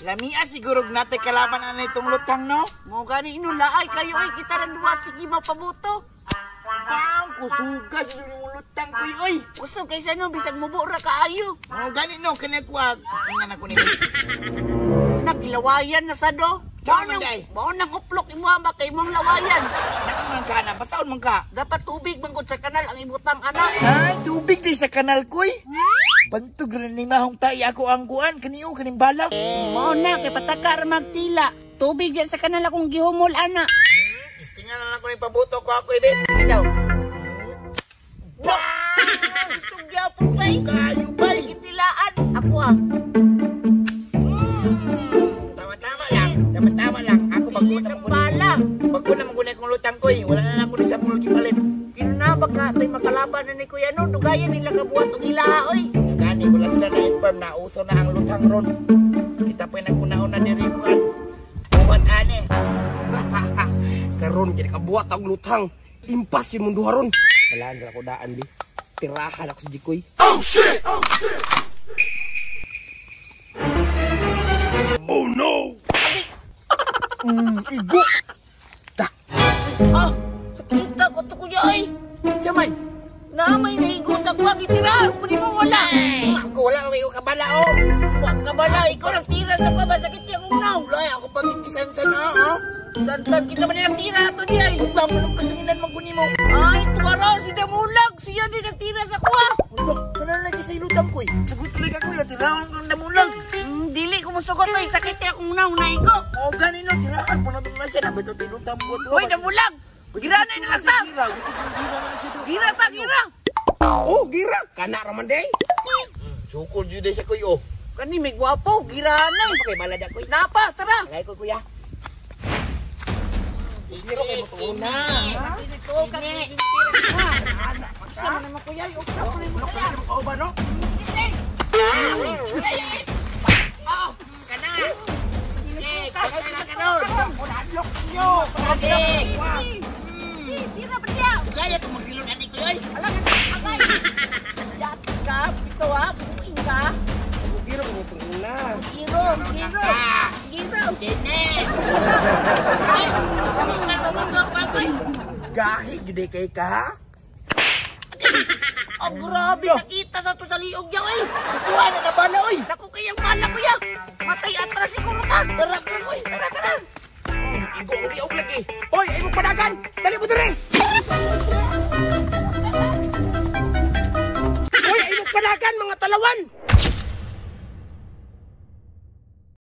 Lamia siguro nate kalaban ana itong lutang no. Mo gani ino laay kayo ay kita ra duwa sige mapabuto. Pang kusuga sa imong lutang kuy oy. Kusog kaysa no bisag mubo ra kaayo. Mo gani no kani kuha nga na ko ni. Naglawayan na sa do. Mao nang uplok imo ba kay imong lawayan. Nako man ka na, bataon man ka. Dapat tubig man gud sa kanal ang ibutang anak. Ay, tubig di sa kanal kuy. Bantog ra ni mahong tayi ako ang kuan kaniyo kaning bala. Mao na kay pataka ra magtila. Tubig di sa kanal akong gihumol ana. Istingan na lang ko ni pabuto ko ako ibe. Sige daw. Gusto gyapon bay. Kayo bay. Gitilaan ako ah. Tama-tama lang. Ako bago na bala. Bago na maguna kong lutang ko eh. Wala na lang ko sa mong gipalit. Kina baka tay makalaban na ni Kuya no. Dugayan nila kabuhat og ilaha oy. Gani wala sila na inform na uso na ang lutang ron. Kita pa nagkunaon na diri kuan. Buhat ane. Karon kini kabuhat og lutang. Impas kay mundo ron. Balaan sa ako daan bi. Tirahan ako sa Jikoy. Oh shit. Oh shit. Oh no. Igo. Ta. Ah, sakita ko to kuya ay. Jaman. Na may naigo sa kuha gitira. Pwede mo wala. Ako wala ko kabala oh. Wa kabala ikaw nagtira sa kuha sakit siya kung naw. Wala ako pagkisan sa na oh. Santan kita man nilang tira ato di ay. Utang mo nung patinginan man kunin mo. Ay, tuwaraw si Damulag. Siya din nagtira sa kuha. Ulo, kana lagi sa ilutang ko eh. Sagot talaga ko, tirahan kang Damulag. Dili ko musugot oy, sakit siya kung naw naigo. O gani no, tirahan po na itong nasa. Nabito tilutang ko. Hoy, Damulag! Gira na lang ta! Gira ta, gira! Oh, gira! Kana raman day! Sukol yun day siya kuy oh. Kani may gwapo, gira na eh. Okay, balada kuy. Napa, tara! Alay ko kuya. Sige, ina. Gaya ko magrilon ani ko oy. Yat ka, pito ha, buing ka. Giro mo itong una. Giro, giro. Giro. Dene. Gahi gede kay ka. Oh, grabe nakita sa to sa liog niya oy. Kuha na na bala oy. Naku kayang bala kuya. Matay atras siguro ta. Tara tara oy, tara tara. Igo og liog lagi. Oy, imong padagan. Dali mo diri. Oy, imong padagan mga talawan.